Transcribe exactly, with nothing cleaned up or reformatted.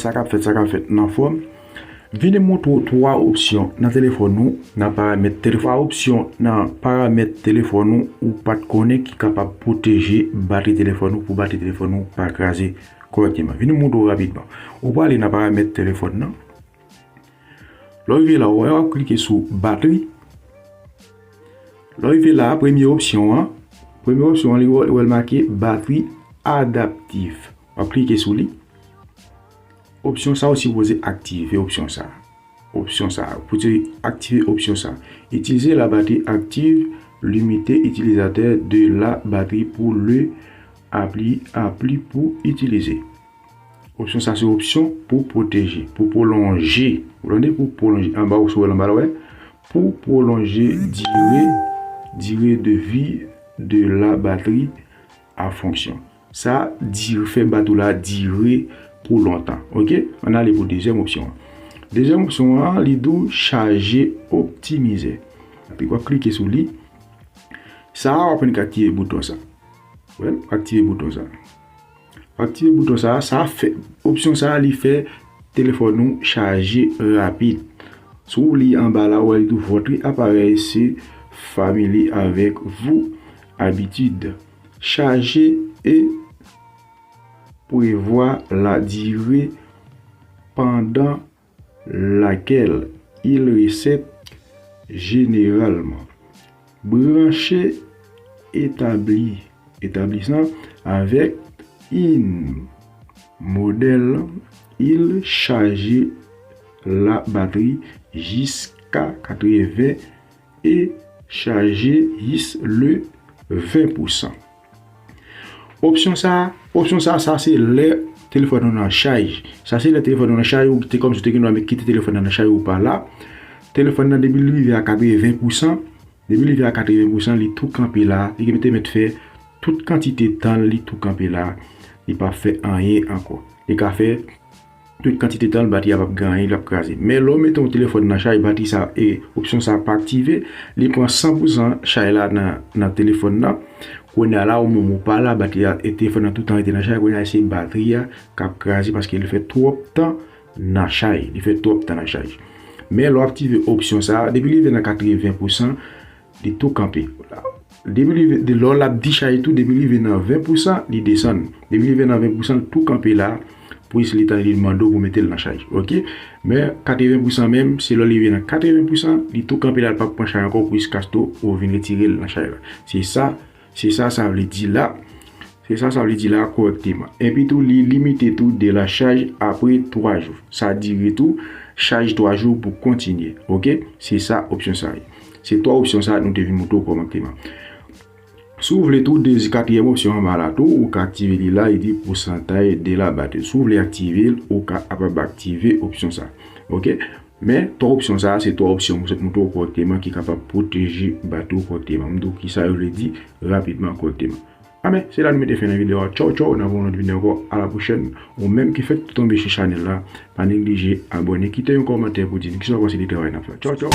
Sa k ap fèt, sa k ap fèt nan fòm. Vin m montre w twa opsyon nan telefòn ou, nan paramèt telefòn. Twa opsyon nan paramèt telefòn ou, ou pa t konnen ki kapab pwoteje batri telefòn ou pou batri telefòn ou pa kraze kòrèkteman. Vin m montre w rapidman. Ou prale nan paramèt telefòn nan. Lè w rive la, w wè w ap klike sou batri. Lè w rive la, premye opsyon an, premye opsyon an, li wè, wè l make batri adaptif. W ap klike sou li. Opsyon sa ou sipoze aktive opsyon sa. Opsyon sa. Pou te aktive opsyon sa. Utiliser la batterie active, limite itilizatè de la batterie pour le apli, apli pou itilize. Opsyon sa se opsyon pou pwoteje, pou pwolonje. Ou tande, pou pwolonje. Anba ou sou anba la, wè. Pou pwolonje dire, dire de vie de la batterie à fonction. Sa dire, fè batri la dire pou lontan. Oke? Ann ale pou dezyèm opsyon an. Dezyèm opsyon an, li di w chaje optimize. Epi w ap klike sou li. Sa a, w ap annik aktive bouton sa. Wè, aktive bouton sa. Aktive bouton sa, sa fè, opsyon sa, li fè telefòn ou chaje rapid. Si w li anba la, w wè li di, votre appareil se familier avec vos habitudes. Charger et prévoir la durée pendant laquelle il reset généralement. Brancher, établir, établissant avec un modèle, il charge la batterie jusqu'à quatre-vingts et charge jusqu'à le vingt pour cent. Opsyon sa, opsyon sa, sa se lè telefòn ou nan chaj. Sa se lè telefòn ou nan chaj, ou te kòmsi ou te gen dwa kite telefòn nan nan chaj ou pa la. Telefòn nan depi li rive a katreven pousan, depi li rive a katreven pousan, li tou kanpe la, li te mèt fè tout kantite tan li tou kanpe la, li pa fè anyen ankò. Li ka fè tout kantite tan, batri a p ap gen anyen, l ap kraze. Men lè w mete yon telefòn nan chaj, batri sa, e, opsyon sa pa aktive, li pran san pousan chaj la nan, nan telefòn nan. Kounye a la, ou menm ou pa la, batri a, e telefòn nan toutan rete nan chaj, kounye a se batri a k ap kraze paske li fè twòp tan nan chaj. Li fè twòp tan nan chaj. Men lè w aktive opsyon sa, depi li rive nan katreven pousan, li tou kanpe. Depi li, de lè w l ap dichaje tou, depi li rive nan ven pousan, li desann. Depi li rive nan ven pousan, li tou kanpe la, pou letan li mande w pou mete l nan chaj. Oke? Men katreven pousan menm, se lè li rive nan katreven pousan, li tou kanpe la, li p ap pran chaj ankò, pou jiskaske ou vin retire l nan chaj la. Se sa, se sa, sa vle di la. Se sa, sa vle di la kòrèkteman. Epi tou, li limite tou de la charge après trois jours. Sa dire tou, chaj twa jou pou kontinye. Oke? Se sa, opsyon sa ye. Se twa opsyon sa nou te vin montre w kòrèkteman. Si w vle tou, dezi-, katriyèm opsyon anba la tou, ou ka aktive li la, li di pourcentage de la batterie. Si w vle aktive l, ou ka kapab aktive opsyon sa. Oke? Men, twa opsyon sa, se twa opsyon mwen sot montre w kòrèkteman ki kapab pwoteje batri w kòrèkteman. M di w kisa yo vle di rapidman kòrèkteman. Anben, se la nou mete fen nan videyo a. Tchaw, tchaw, n ap wè yon lòt videyo ankò. A la pwochèn. Ou menm ki fèk tonbe sou chanèl la, pa neglije abòne, kite yon kòmantè pou di n kisa w panse de travay n ap fè. Tchaw, tchaw.